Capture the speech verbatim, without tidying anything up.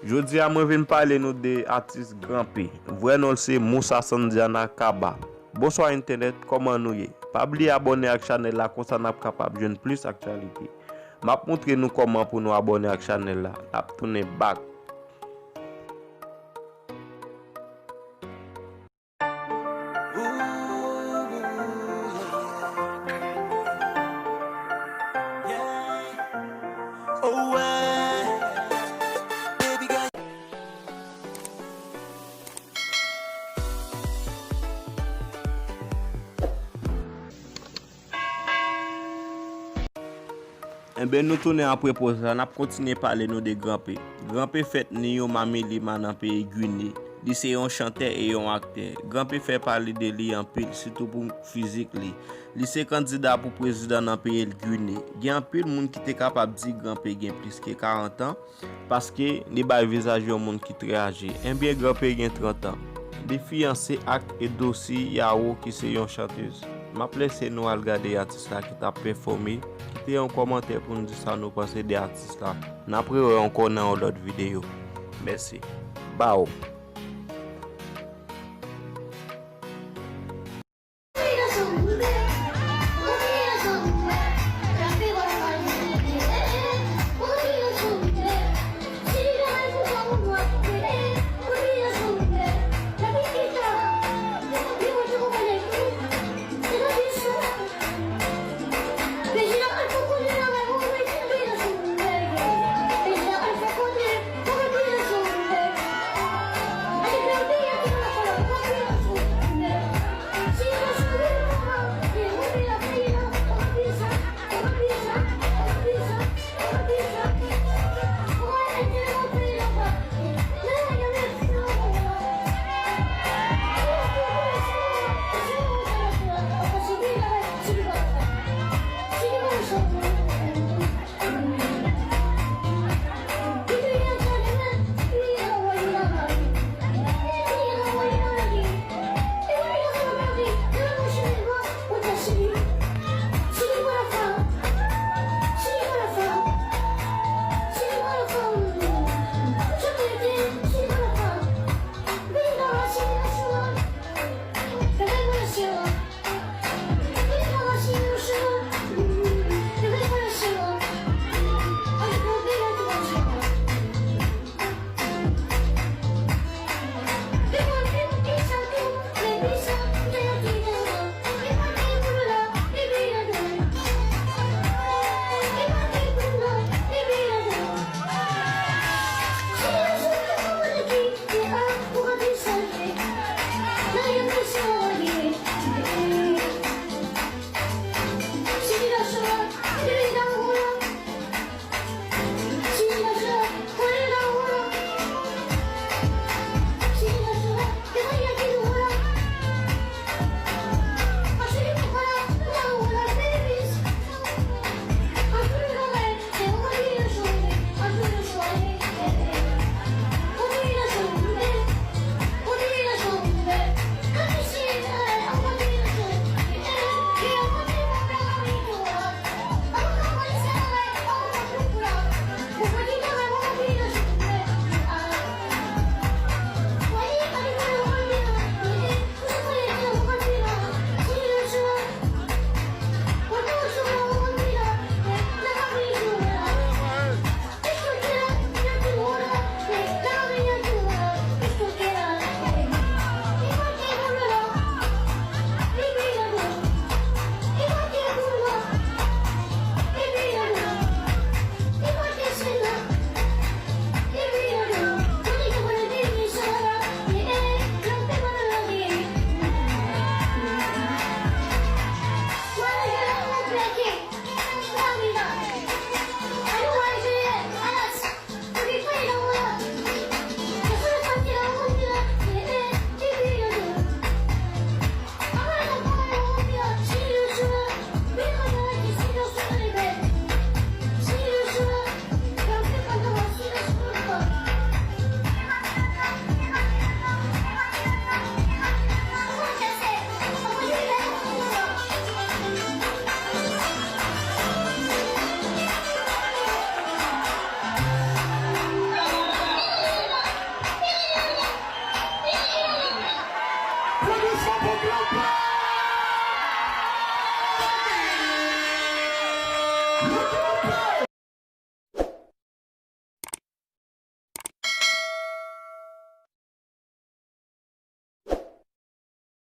Jodi a mwen vin pale nou de atis Gran P. Vrè non l se Moussa Sandiana Kaba. Bonswa entènèt, kòman nou ye? Pa bliye abòne ak chanèl la, konsa n ap kapab jwenn plis aktyalite. M ap montre nou kòman pou nou abòne ak chanèl la. N ap tounen back. Enben, nou tounen apre poz la, n ap kontinye pale nou de Gran P. Gran P fèt ni yon Mamilima nan peyi Gine. Li se yon chantè e yon aktè. Gran P fè pale de li anpil, sitou pou fizik li. Li se kandida pou prezidan nan peyi l Gine. Gen anpil moun ki te kapab di Gran P gen plis ke karant an, paske li bay vizaj yon moun ki trè aje. Enben, Gran P gen trant an. Li fiyanse ak Edosi Yawo, ki se yon chantèz. M ap lese nou al gade atis la ki t ap pèfòme. Kite yon kòmantè pou n di sa nou panse de atis la. N ap rewè ankò nan yon lòt videyo. Mèsi. Baw. Pran de sa pou Claude.